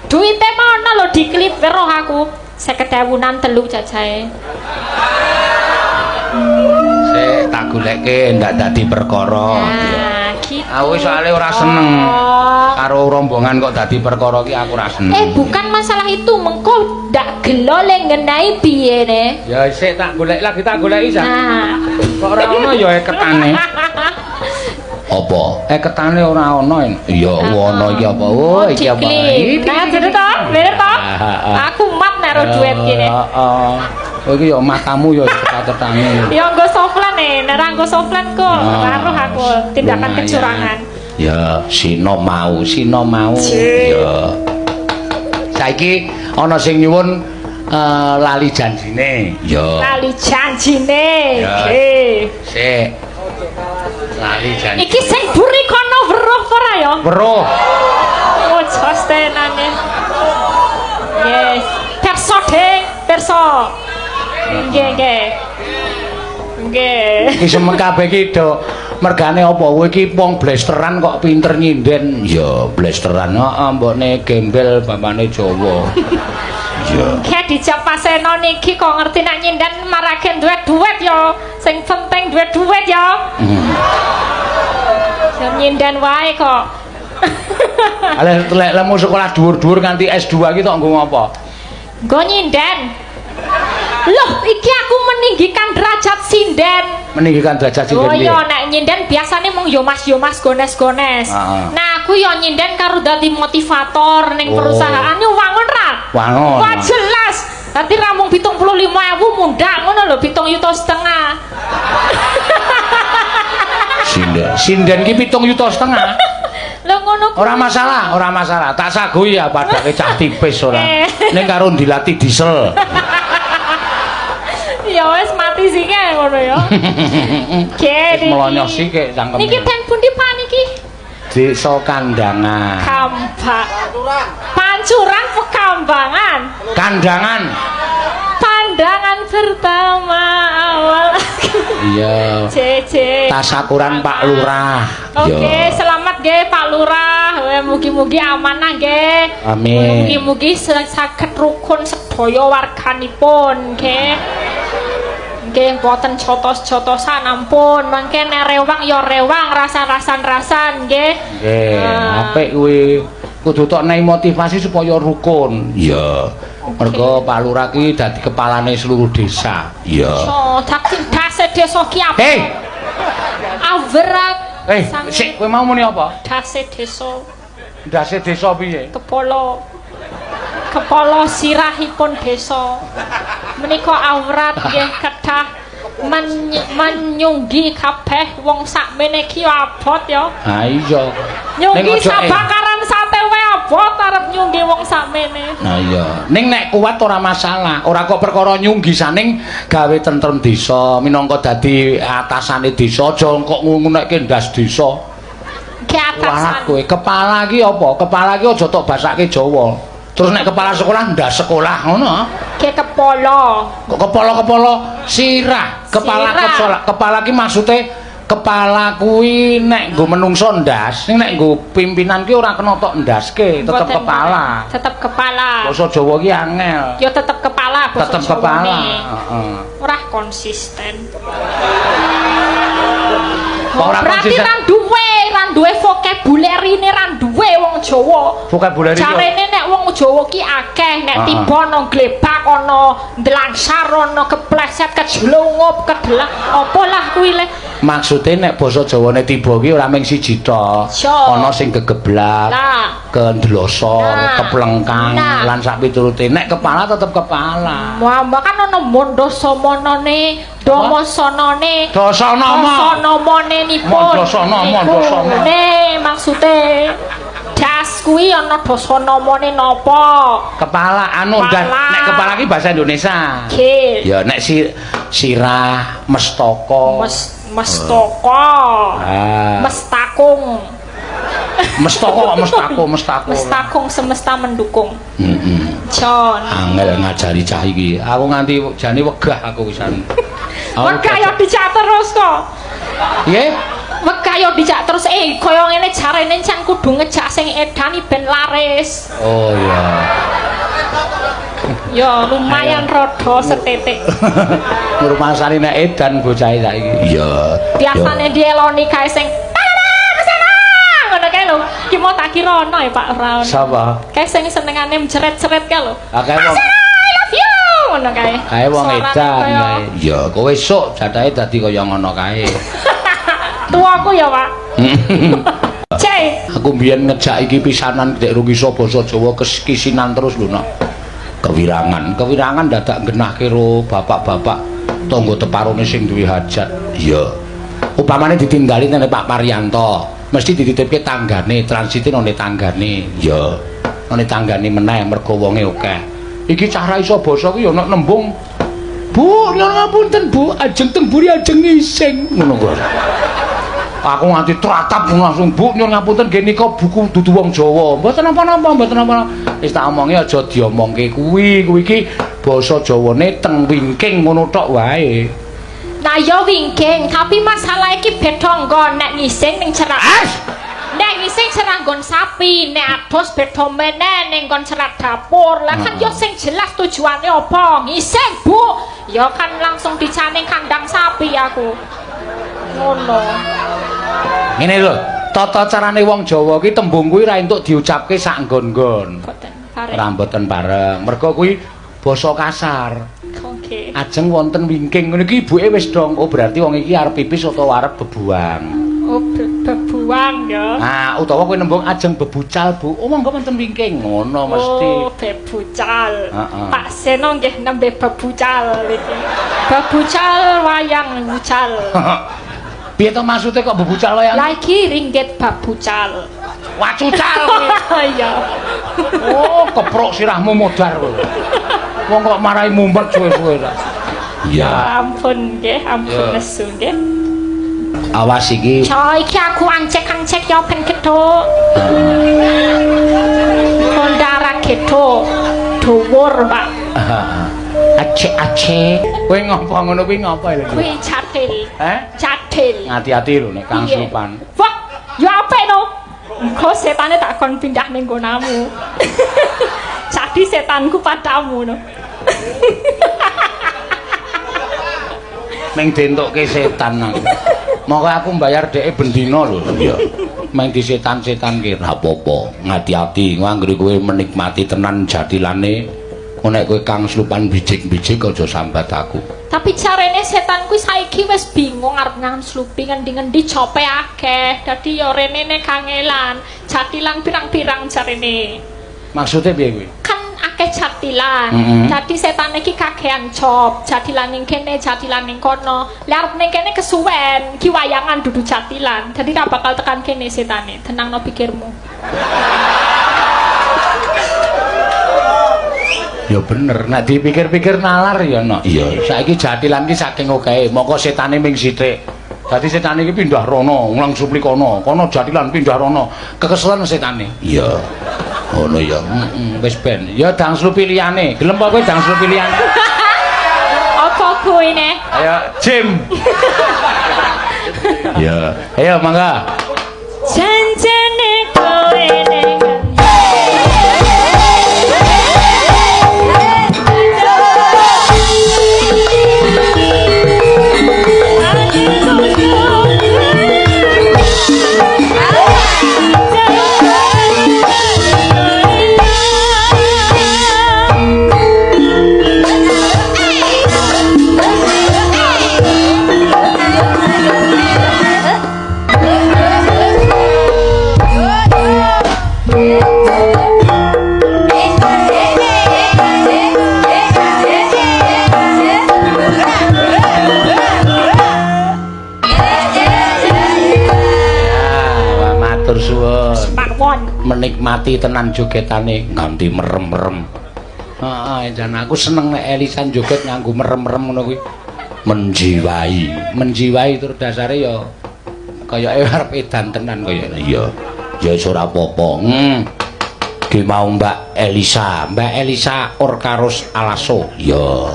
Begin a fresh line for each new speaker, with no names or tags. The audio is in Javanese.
Duite mana lho diklip, weruh aku. 50.000-an telu cacahe.
Sik tak golekke, ndak dadi perkara.
Nah, gitu.
Aku soalnya ora seneng karo rombongan kok dadi perkara ki, aku ora seneng.
Eh, bukan masalah itu, mengko ndak gelo le ngenai piye ne?
Ya sik tak golek lagi, tak goleki sa.
Nah.
Kok ora ono ya eketane? Apa? Eketane ora ono. Iya, ono iki apa? Oh, iki apa?
Diklip. Nah, bener toh? Bener toh? Aku mat naruh duit kene.
Heeh. Oh, iki ya matamu ya cetak-cetane.
Ya nggo soflan nih, nek ra nggo soflan kok
Ah,
weruh aku tindakan
lumayan.
Kecurangan.
Ya, Sino mau, Sino mau. Ya. Saiki ana sing nyuwun lali janjine. Ya.
Lali janjine.
Ya.
Oke.
Sik. Lali janji.
Iki sing buri kono weruh apa ora ya?
Weruh.
Oh, jos tenane. Yes. Perso, Ding, perso. Nggih, nggih. Nggih.
Iki semen kabeh iki do mergane apa? Kowe iki wong blesteran kok pinter nyinden. Ya, blesteran. Heeh, mbokne gembel bapane Jawa. Ya.
Kayak dijak Paseno niki kok ngerti nek nyinden marake duwe duit ya. Sing penting duwe duit ya. Ya nyinden wae kok.
Ale lek lemu sekolah dhuwur-dhuwur nganti S2 iki tok nggo ngopo?
Nggo nyinden. Loh, iki aku meninggikan derajat sinden.
Meninggikan derajat sinden.
Oh
Piye?
iya, nek nyinden biasane mung yo mas yo mas gones-gones. Nah, aku yo nyinden karo dadi motivator ning perusahaan yo wangun ra?
Wangun.
Wah, jelas. Dadi ra mung 75.000 mundhak ngono lho, 7,5 yuta.
Sinden. Sinden ki 7,5 yuta.
Lho ngono kuwi.
Ora masalah, ora masalah. Tak sagui ya padake cah tipis ora. Ning karo ndilati diesel.
Ya wis mati sih ngono ya. Oke,
Wis melonyoh sik cangkeme.
Niki ten pundi, Pak, niki?
Desa Kandangan.
Kambak. Pancuran Pekambangan.
Kandangan.
Pandangan pertama awal.
Iya.
CC.
Tasakuran Pak Lurah.
Oke,
Iya.
selamat nggih, Pak Lurah. Weh, mugi-mugi amanah nggih.
Amin.
Mugi-mugi saged rukun sedaya warganipun nggih. Nggih, mboten jotos-jotosan ampun. Mangke nek rewang ya rewang, rasan-rasan-rasan nggih.
Nggih,
Ah.
apik kuwi. Kudu tok nei motivasi supaya rukun. Iya. Mergo Pak Lurah ki dadi kepalane seluruh desa. Iya.
Oh, dadi dase desa ki apa?
Hei,
Awrat.
eh, sik kowe mau muni apa?
Dase desa.
Ndase desa piye?
Kepala kepala sirahipun desa menika awrat nggih kedah menyunggi kabeh wong sakmene iki abot ya.
Ha iya.
Nyunggi
Ning aja, eh.
sabakaran sate wae abot, arep nyunggi wong sakmene.
Nah iya, ning nek kuat ora masalah, ora kok perkara nyunggi saning gawe tentrem desa, minangka dadi atasane desa, aja kok ngunekke ndas desa.
Ki
Walah
atasan.
Kowe, kepala ki apa? Kepala ki aja tok basake Jawa. Terus nek kepala sekolah ndas sekolah ngono.
Ki kepala.
Kok kepala-kepala sirah, kepala
Sirah.
Kepala kepala ki maksude kepala kuwi nek nggo menungso ndas, ning nek nggo pimpinan ki ora kena tok ndaske, tetep
Mboten,
kepala.
Tetep kepala.
Basa Jawa ki angel.
Ya tetep kepala basa
Tetep kepala.
Jawane.
Heeh.
Ora konsisten.
Kok ora
Berarti
konsisten?
ra duwe vocabulary-ne, ra duwe wong Jawa.
Vocabulary ki
Jarene nek wong Jawa ki akeh, nek tiba ana glebak, ana ndlangsar, ana kepleset, kejlungup, kedelak, apa lah kuwi le.
Maksude nek basa Jawane tiba ki ora mung siji tok. Ana sing gegeblak, kendlosor, keplengkang, lan sak piturute. Nek kepala tetep kepala.
Wah, kan ana mondosomonone, domosanane.
Dasanama.
Dasanamane nipun.
Mondosana, mondosana.
Ne maksude das kuwi ana dasanamane napa?
Kepala anu dan nek kepala ki bahasa Indonesia.
Oke.
Ya nek sirah, mestaka.
Mestaka.
Ah.
Mestakung.
Mestaka kok mestako, mestako.
Mestakung semesta mendukung.
Heeh.
Jon.
Angel ngajari cah iki. Aku nganti jane wegah aku wisan. Aku
Wegah yo dijak terus kok.
Piye?
Wegah yo dijak terus, eh kaya ngene jarene can kudu ngejak sing edan ben laris.
Oh iya.
Ya lumayan rada setitik.
Ngrumasani nek edan bocahe saiki. Iya.
Biasane dieloni kae sing sana ngono kae lho. Ki mau tak kira ono ya Pak ora ono.
Sapa?
Kae sing senengane jeret-jeret kae lho.
Akeh wong
I love you ngono kae.
kae wong edan kae. Iya, kowe esuk jatahe dadi kaya ngono kae.
Tuaku ya, Pak. Cek.
Aku mbiyen ngejak iki pisanan dek rung iso basa Jawa kesinan terus lho, Nak. Kewirangan, kewirangan dadak genahke karo bapak-bapak tangga teparone sing duwe hajat. Iya. Upamane ditindali nang Pak Paryanto, mesti dititipke tanggane, transite nang tanggane. Iya. Nang tanggane meneh mergo wonge akeh. Iki cah ra iso basa ki ya nek nembung, Bu, nyuwun ngapunten, Bu, ajeng teng buri ajeng ngising ngono kuwi. Aku nganti tratap langsung, Bu, nyuwun ngapunten nggih nika buku dudu wong Jawa. Mboten napa-napa, mboten napa. Wis tak omongi aja diomongke kuwi, kuwi iki basa Jawane teng wingking ngono tok wae.
Nah ya wingking, tapi masalah iki beda nggon nek ngising ning cerak. Nek ngising cerak nggon sapi, nek adus beda meneh ning nggon cerak dapur. Lah kan ya sing jelas tujuane apa? Ngising, Bu. Ya kan langsung dicaning kandang sapi aku. Ngono.
Ngene lho, tata carane wong Jawa ki tembung kuwi ra entuk diucapke sak nggon-nggon.
Mboten bareng.
Ra mboten bareng. Mergo kuwi basa kasar.
Oke.
Ajeng wonten wingking ngono iki ibuke wis dong. Oh berarti wong iki arep pipis utawa arep bebuang.
Oh, bebuang ya.
Nah, utawa kowe nembung ajeng bebucal, Bu. Oh, monggo wonten wingking. Ngono mesti.
Oh, bebucal.
Heeh.
Pak Seno nggih nembe bebucal iki. Bebucal wayang bucal.
Piye to maksude kok bebucal wayang?
Lah iki ringgit babucal.
Wacucal.
Iya.
Oh, keprok sirahmu modar kowe. Wong kok marahi mumpet suwe-suwe ta.
Ya ampun nggih, ampun nesu nggih.
Awas iki.
Coy, iki aku ancek-ancek ya ben gethuk. Kondara gethuk. Dhuwur, Pak.
Acek-acek. Kowe ngopo ngono kuwi ngopo lho?
Kuwi cathil.
Eh?
Cathil.
Ati-ati lho nek kang slupan.
Wah, ya apik no. Engko setane tak kon pindah ning nggonamu. Jadi setanku padamu no.
Meng dientukke setan aku. Monggo aku mbayar dheke bendina lho. Iya. Meng disetan-setan ki ra apa-apa. Ngati-ati anggere kowe menikmati tenan jatilane. Nek kowe kang slupan bijik-bijik aja sambat aku.
Tapi carane setan kuwi saiki wis bingung arep ngangslupi ngendi-ngendi cope akeh. Dadi ya renene kangelan, jatilan pirang-pirang carene.
Maksude piye kuwi?
Kan akeh jatilan. Dadi setan iki kakean cop, jatilan ning kene, jatilan ning kono. Lah arep ning kene kesuwen, ki wayangan dudu jatilan. Dadi ra bakal tekan kene setane. Tenangno pikirmu.
Ya bener, nek dipikir-pikir nalar ya no. Iya, saiki jatilan ki saking okehe, moko setane ming sithik. Dadi setane iki pindah rono, langsung kono, kono jatilan pindah rono. Kekeselan setane. Iya. Ngono ya. Heeh, wis ben. Ya dang slupi liyane. Gelem apa kowe dang slupi liyane?
Apa kuwi ne?
Ayo, Jim. Ya. Ayo mangga.
Janjane kowe ning
Menikmati tenan jogetane nganti merem-merem. Heeh, jan aku seneng nek Elisan joget nganggo merem-merem ngono kuwi. Menjiwai, menjiwai tur dasare ya kayake arep edan tenan kaya. Iya. Ya wis ora apa-apa. Ki mau Mbak Elisa, Mbak Elisa Orkarus Alaso. Iya.